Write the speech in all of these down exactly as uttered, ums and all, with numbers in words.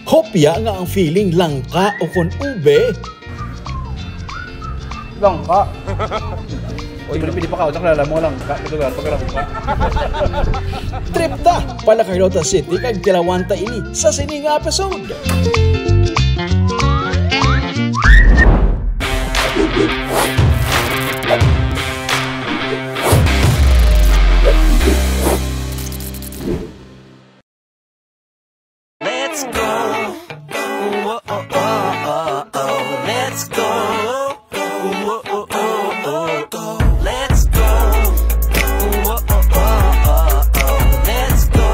Hopya nga ang feeling langka o kon ube. Langka. O, di ba pwede pa ka? Sa kilala mo, langka. Ito nga, pag langka. Trip ta pa La Carlota City kag tilawan ta ini sa sini nga episode. Let's go. Whoa, oh, oh, oh, oh. Let's go. Whoa, oh, oh, oh, oh, oh. Let's go. Whoa, oh, oh, oh, oh, oh. Let's go.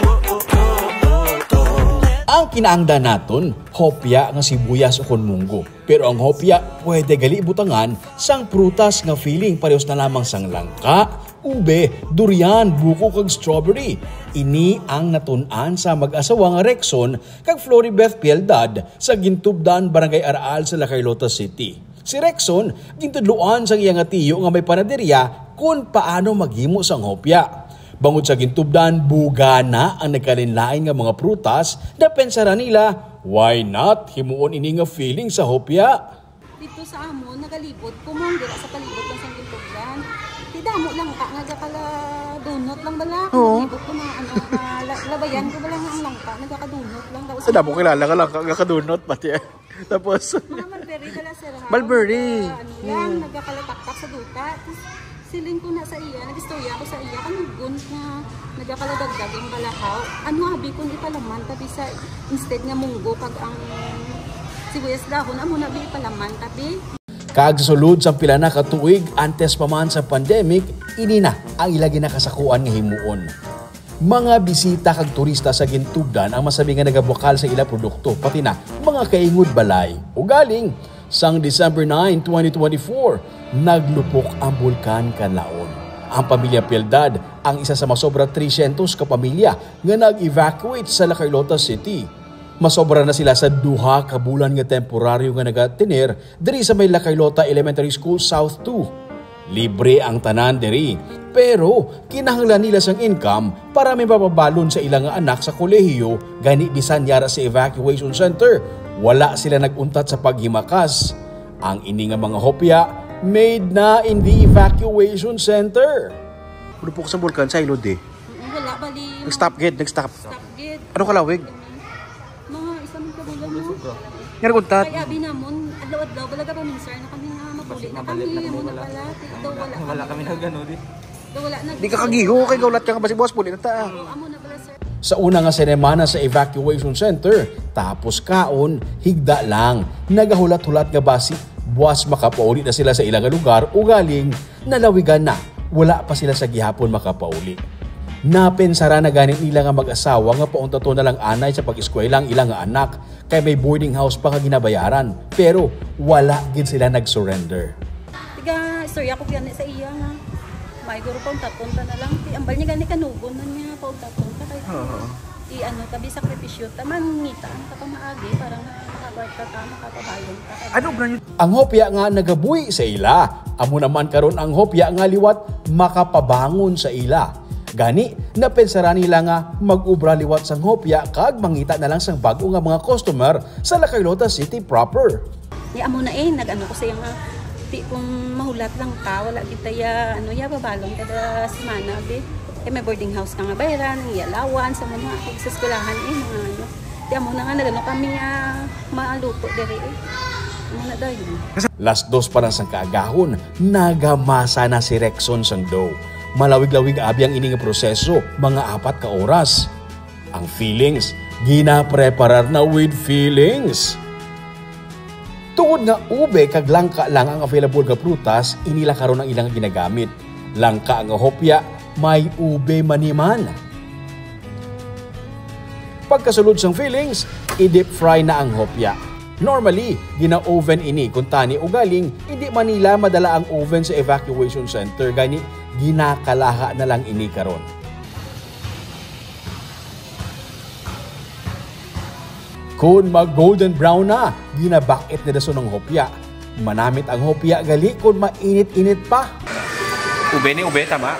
Whoa, oh, oh, oh, oh, oh. Ang kinaangdan naton, hopya nga sibuyas o kon munggo. Pero ang hopya pwede gali butangan sang prutas nga feeling parehos na lamang sang langka, ube, durian, buko kag strawberry. Ini ang natun-an sa mag-asawa nga Rexon kag Floribeth Pialdad sa Gintubdan, Barangay Araal sa La Carlota City. Si Rexon gintudloan sang iya nga tiyo nga may panaderya kon paano maghimo sang hopya. Bangod sa gintubdan, bugana ang nagkalainlain nga mga prutas, napensaran nila, "Why not himuon ini nga feeling sa hopya?" Dito sa amon, nagalibot ko, ma'am, dira sa palibot lang sa gintubdan. Di damo langka nga gakala-donut lang bala. Oo. Nagalibot ko na, ano, na la-, labayan ko bala nga ang langka, nagakadunot lang. Tapos, Sa damo kilala ka lang, kakadunot, pati eh. Tapos, Mga mulberry bala, sir, ha? Mulberry. Nagka-, ano lang, Hmm. nagakalataktak sa duta. Tapos, siling ko na sa iya, nag-istorya ko sa iya, kanugon nga nagakaladagdag ang balahaw. Ano, abi, kung ipalaman tabi sa, instead nga munggo kag ang sibuyas dahon, amo na, bi, ipalaman tabi. Kag sulod sang pila na ka tuig, antes pa man sa pandemic, ini na ang ila ginakasakuan nga himuon. Mga bisita kag turista sa Gintubdan ang masabi nga nagabakal sa ila produkto, pati na mga kaingod balay. Ugaling, sang December nine, twenty twenty-four, naglupok ang Bulkan Kanlaon. Ang pamilya Pialdad ang isa sa masobra trescientos ka pamilya nga nag-evacuate sa La Carlota City. Masobra na sila sa duha ka bulan nga temporaryo nga nagatener diri sa may La Carlota Elementary School South two. Libre ang tanan diri, pero kinahanglan nila sang income para may mapabalon sa ila nga anak sa kolehiyo, gani bisan yara sa evacuation center, wala sila nag-untat sa paghimakas. Ang ini nga mga hopya made na in the evacuation center. Lupok sa bulkan sa ilod eh. Mm, wala, bali, Nag-stop gid, nag-stop. Stop gid. Ano kalawig? Mga isa man ka bulan, no? Nga nag-untat? Kay abi namon, adlaw-adlaw, bala ka pa, sir, na kami nga mapuli na kami, amo na pala, daw wala kami nagano, di. Daw wala na. Di ka kagiho, kay gaulat ka nga basi buwas, puli na ta. Oo, amo na pala, sir. Sa una nga semana sa evacuation center, tapos kaon, higda lang. Nagahulat-hulat nga basi, buwas makapauli na sila sa ila nga lugar, ugaling nalawigan na, wala pa sila sa gihapon makapauli. Napensaran na gani nila nga mag-asawa nga pauntaton na lang anay sa pag-eskwela ang ila nga anak, kay may boarding house pa nga ginabayaran, pero wala gid sila nag-surrender. Tiga, istorya ko gani sa iya nga, may guro pauntaton ta na lang. Ti, ambal niya gani kanugon na niya pauntaton ta kay Oo. i-ano, tabi sakripisyo ta, mangita ang ta pamaagi para nga makakwarta ta, makapabayon ta. Ano ba yun? Ang hopya nga nagabuhi sa ila, amo naman karon ang hopya nga liwat makapabangon sa ila. Gani, napensaran nila nga mag-obra liwat sang hopya kag mangita na lang sang bag-o nga mga customer sa La Carlota City proper. Ni amo na eh, nag-ano ko sa iya nga, ti kung mahulat lang ka, wala kita ya, ano, ya, babalon kada semana, bi. Kay may boarding house ka nga bayaran, ang iya allowance, ang mga, kay sa eskwelahan eh, mga ano. Ti amo na nga, nag-ano kami nga, maluto diri eh. Amo na dayon. Las dos pa lang sang kaagahon, nagamasa na si Rexon sang dough. Malawig-lawig abi ang ini nga proseso, mga apat ka oras. Ang fillings, ginapreparar na with feelings. Tungod nga ube kag langka lang ang available nga prutas, ini la karon ang ilang ginagamit. Langka nga hopya, may ube man ni man. Pagkasulod sang fillings, i-deep fry na ang hopya. Normally, gina-oven ini, kuntani ugaling, hindi man nila madala ang oven sa evacuation center, gani ginakalaha na lang ini karon. Kon mag-golden brown na, ginabakit na dason ang hopya. Manamit ang hopya gali kon mainit-init pa. Ube ni ube, tama?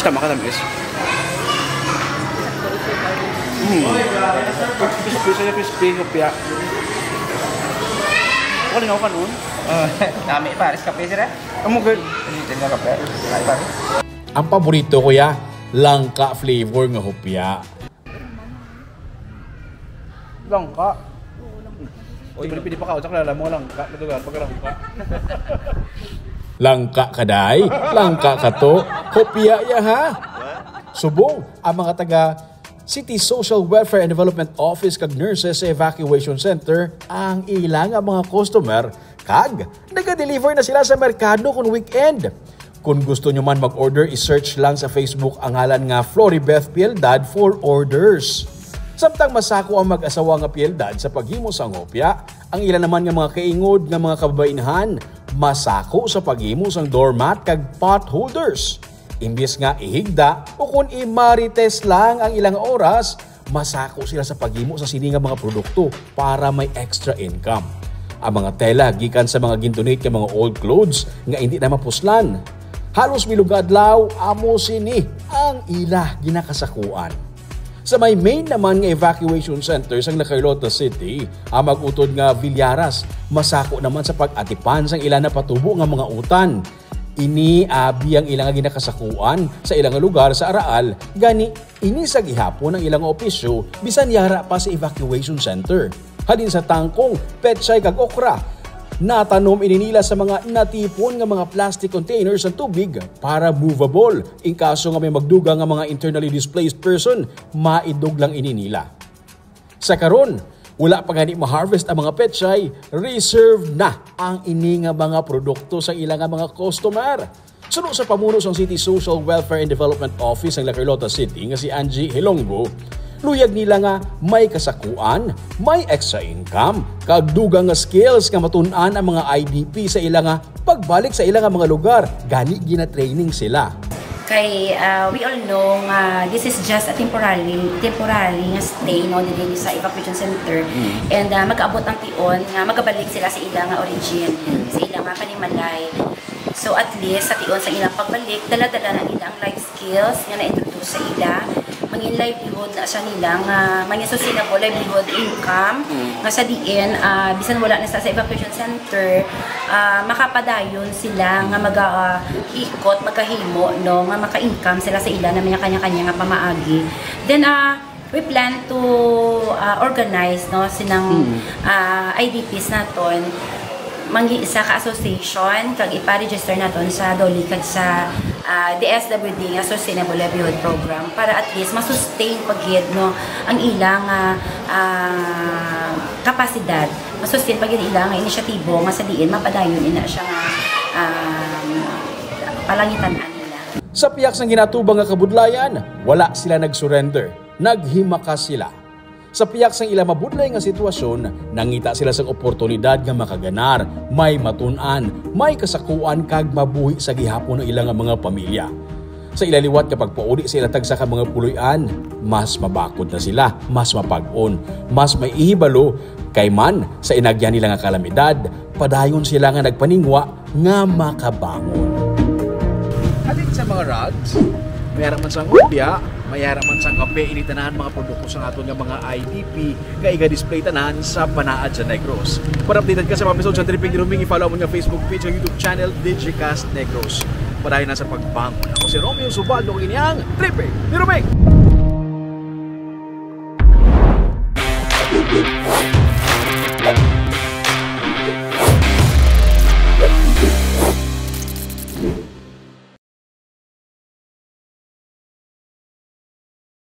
Tama ka, tamis. Hmm. Crispy, siya crispy, hopya. Wala nga ako kanon. Oh, nami, pares kape, sir, eh? Amo gid. Hindi nga kape. Ay, pare. Ang paborito ko ya, langka flavor nga hopya. Langka. Uy, pwede, pwede pa ka, sa klala mo, langka. Natugal, pag langka. Langka ka, day. Langka ka to. Hopya ya, ha? Subong, ang mga taga City Social Welfare and Development Office kag nurses sa evacuation center ang ila nga mga customer kag naga-deliver na sila sa merkado kon weekend. Kon gusto nyo man mag-order, i-search lang sa Facebook ang ngalan nga Floribeth Piedad for orders. Samtang masako ang mag-asawa nga Piedad sa paghimo sang hopya, ang ila naman nga mga kaingod nga mga kababainhan masako sa paghimo sang doormat kag pot holders. Imbis nga ihigda o kon i-marites lang ang ilang oras, masako sila sa paghimo sa sini nga mga produkto para may extra income. Ang mga tela gikan sa mga gindonate nga mga old clothes nga indi na mapuslan. Halos bilog nga adlaw, amo sini ang ila ginakasakuan. Sa may main naman nga evacuation center sang La Carlota City, ang mag-utod nga Villaras, masako naman sa pag-atipan sang ila napatubo nga mga utan. Ini abi ang ila nga ginakasakuan sa ila nga lugar sa Araal, gani ini sa gihapon ang ila nga opisyo bisan yara pa sa evacuation center. Halin sa tangkong, pechay kag okra, natanom ini nila sa mga natipon nga mga plastic containers sa tubig para movable. In kaso nga may magdugang nga mga internally displaced person, maidog lang ini nila. Sa karon, wala pa gani ma-harvest ang mga pechay, reserve na ang ini nga mga produkto sa ila nga mga customer. Suno sa pamuno sang City Social Welfare and Development Office sang La Carlota City nga si Angie Hilonggo, luyag nila nga may kasakuan, may extra income, kag dugang nga skills nga matun-an ang mga I D P sa ila nga pagbalik sa ila nga mga lugar, gani gina-training sila. Kay uh, we all know nga this is just a temporary temporary nga stay no diri sa evacuation center, and uh, mag-abot ang tion nga magabalik sila sa ila nga origin, sa ila nga panimalay. So at least sa tion sa ilang pagbalik, dala-dala na nila ang life skills nga na-introduce sa ila. Mangin livelihood na siya nila nga mangin sustainable livelihood income nga sa diin uh, bisan wala na sa, sa evacuation center, uh, makapadayon sila nga maga uh, ikot, magahimo no nga maka-income sila sa ila na mga kanya-kanya nga pamaagi. Then uh, we plan to uh, organize no sinang uh, I D Ps naton manggi isa ka association kag ipa-register naton sa DOLE kag sa uh, D S W D nga Sustainable Livelihood Program para at least ma-sustain pa gid no ang ilang uh, uh, kapasidad, ma-sustain pa gid ila nga inisyatibo nga sa diin mapadayon ina siya nga uh, palangitan-an nila. Sa pihak sang ginatubang nga kabudlayan, wala sila nag-surrender. Naghimakas sila. Sa pihak sang ila mabudlay nga sitwasyon, nangita sila sang oportunidad nga makaganar, may matun-an, may kasakuan kag mabuhi sa gihapon ang ila nga mga pamilya. Sa ila liwat nga pagpauli sa ila tagsa ka mga puloy-an, mas mabakod na sila, mas mapag-on, mas may ihibalo, kay man sa inagyan nila nga kalamidad, padayon sila nga nagpaningwa nga makabangon. Halin sa mga rugs, may ara man sang hopya, may ara man sang kape, ini tanan mga produkto sang aton nga mga I D P nga iga-display tanan sa panaad sa Negros. Para updated ka sa mga episode sa Tripping ni Roming, i-follow mo nga Facebook page ug YouTube channel, Digicast Negros. Padayon na sa pagbangon. Ako si Romeo Subaldo, kini ang Tripping ni Roming.